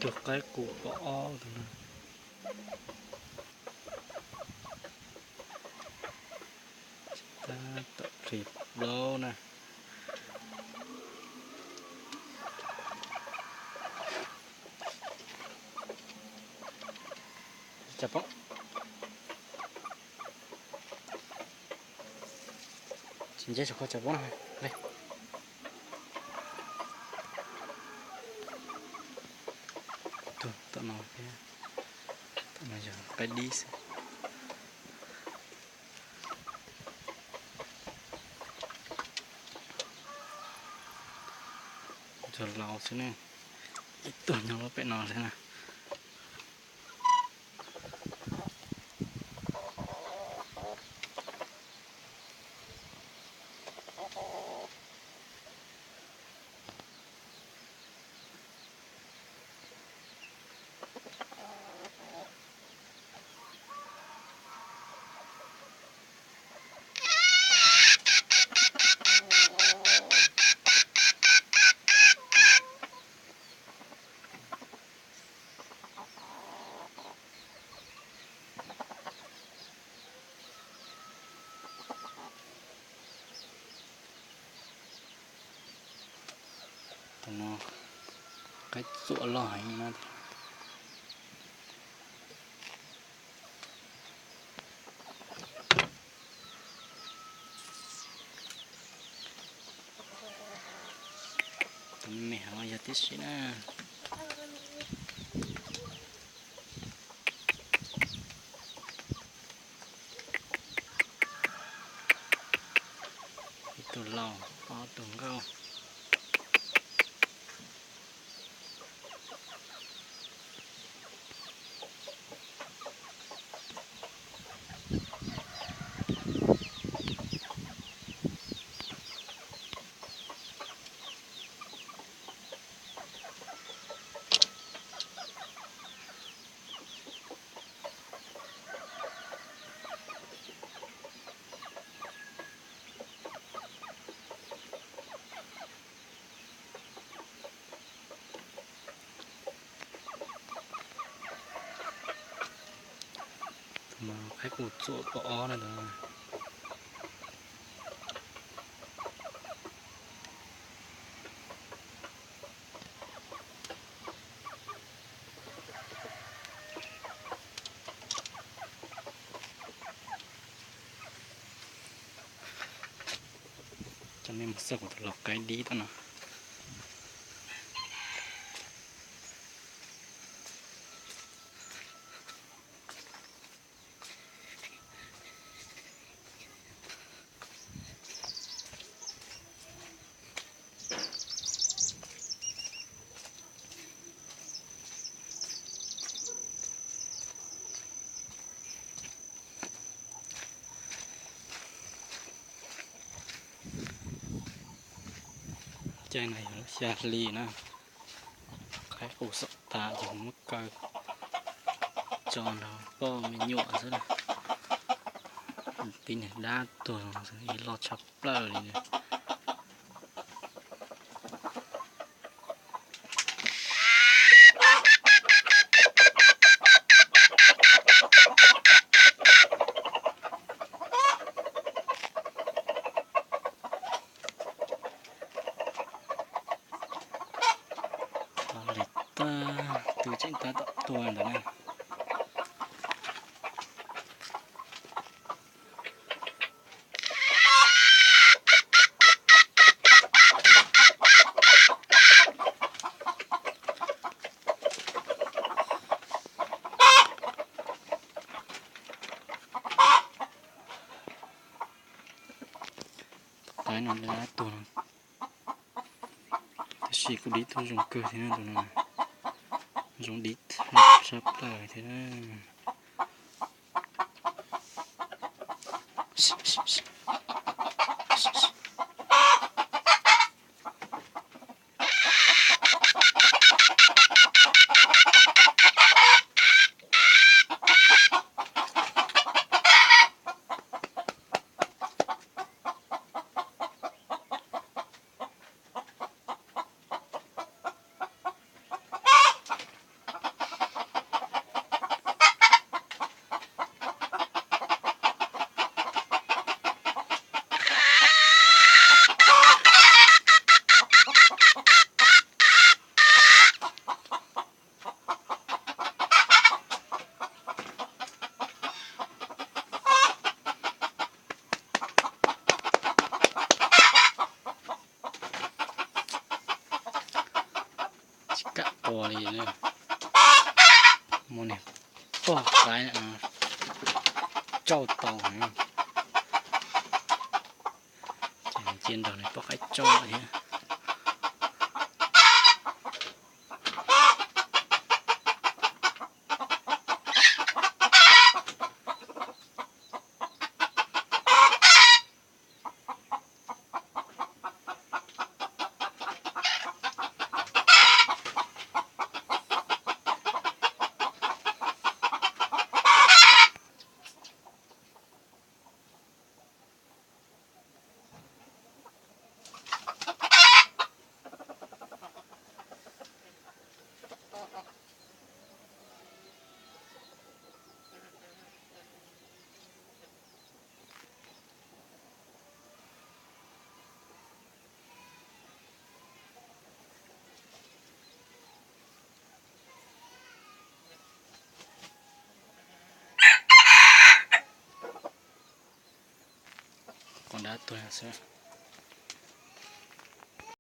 Qaib qus pom ob tus no. Tab tom ris plaub na. Tsa poob. Tsis ntse, tsa poob na. Tug tom no thiab, tom no yog qaib dib xwb. Yog laus xwb ne, ib tug nyob pem no xwb na. Tus no qaib txuam loj heev na. Tus me me hauv yog tib si na. Ib tug laus, ob tug nkauj. Tus no qaib qus txuam pom ob na tus no. Coj nej mus xauj kuv tus laus qaib dib tom no. Caij no yog lub xya hli na, qaib qus xom tas ces muab kaw tso nrog poj me nyuam xwb na. Tib niag dab tuag, loj tshaj plaws li. Li tag, twb tseem tab tom tuag ntawd na. Qaib no dab tuag no. Tab sis kuv dib tug zoo kawg thiab na tus no. Zoo dib tshaj plaws thiab na. npua li. Muaj niag poj qaib coj tau. Ces cia nrog niag poj qaib coj thiab. Qos dab tuag xwb.